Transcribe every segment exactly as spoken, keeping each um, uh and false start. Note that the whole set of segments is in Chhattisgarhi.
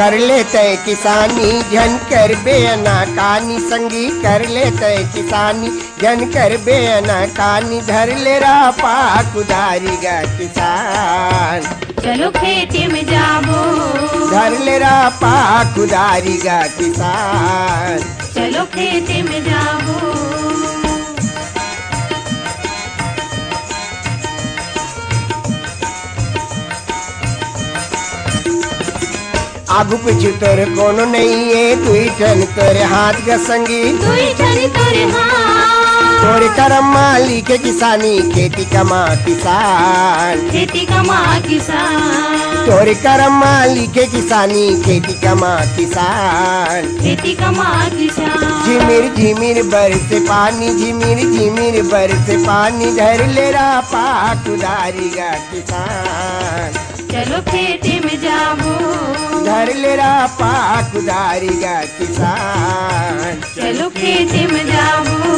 कर ले तैं किसानी, झन करबे अनाकानी संगी, कर ले तैं किसानी, झन करबे अनाकानी, धर ले रापा कुदारी गा किसान। चलो खेते में जाबो। धर ले रापा कुदारी गा किसान। चलो खेते में जाबो। आगू पीछू तोर कोनो नइ ए, दुई ठन तोर हाथ गा संगी। दुई ठन तोर हाथ। तोर करम मा लिखे किसानी, खेती कमा किसान। खेती कमा किसान। तोर करम मा लिखे किसानी, खेती कमा किसान। खेती कमा किसान। झिमिर झिमिर बरसे पानी, झिमिर झिमिर बरसे पानी, धर ले रापा कुदारी गा किसान। चलो खेते में जाबो। धर ले रापा कुदारी गा किसान। चलो खेते में जाबो।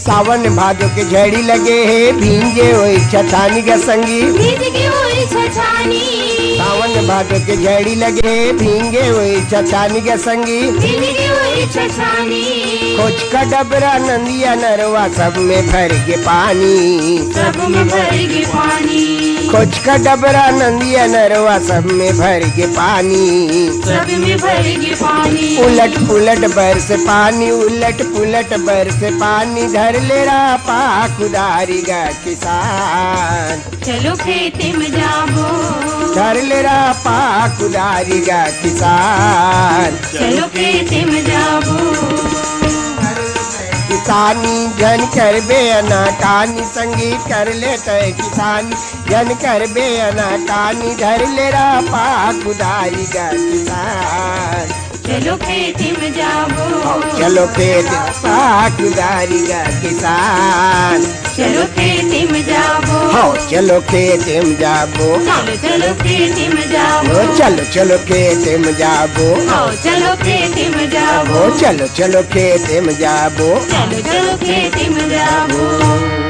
सावन भादो के झड़ी लगे हे, भींजे होई छछानी गा संगी। भींज के होई छछानी। सावन भादो के झड़ी लगे हे, भींजे होई छछानी गा संगी। भींज के होई छछानी। खोचका डबरा नंदिया नरवा, सब में भर गे पानी। सब में भर गे पानी। खोचका डबरा नंदिया नरवा, सब में भर गे पानी। सब में भर गे पानी। उलट पुलट बरसे पानी, उलट पुलट बरसे पानी, धर ले रापा कुदारी गा किसान। चलो खेते में जाबो। धर ले रापा कुदारी गा किसान। चलो खेते में जाबो। किसानी झन करबे अनाकानी संगी, कर ले तैं किसानी, झन करबे अनाकानी, धर ले रापा कुदारी गा किसान। चलो खेते में जाबो। आओ चलो खेते में रापा कुदारी गा किसान। चलो खेते में जाबो। आओ चलो खेते में जाबो। चलो चलो खेते में जाबो। ओ चलो चलो खेते में जाबो। आओ चलो खेते में जाबो। ओ चलो चलो खेते में जाबो। चलो चलो खेते में जाबो।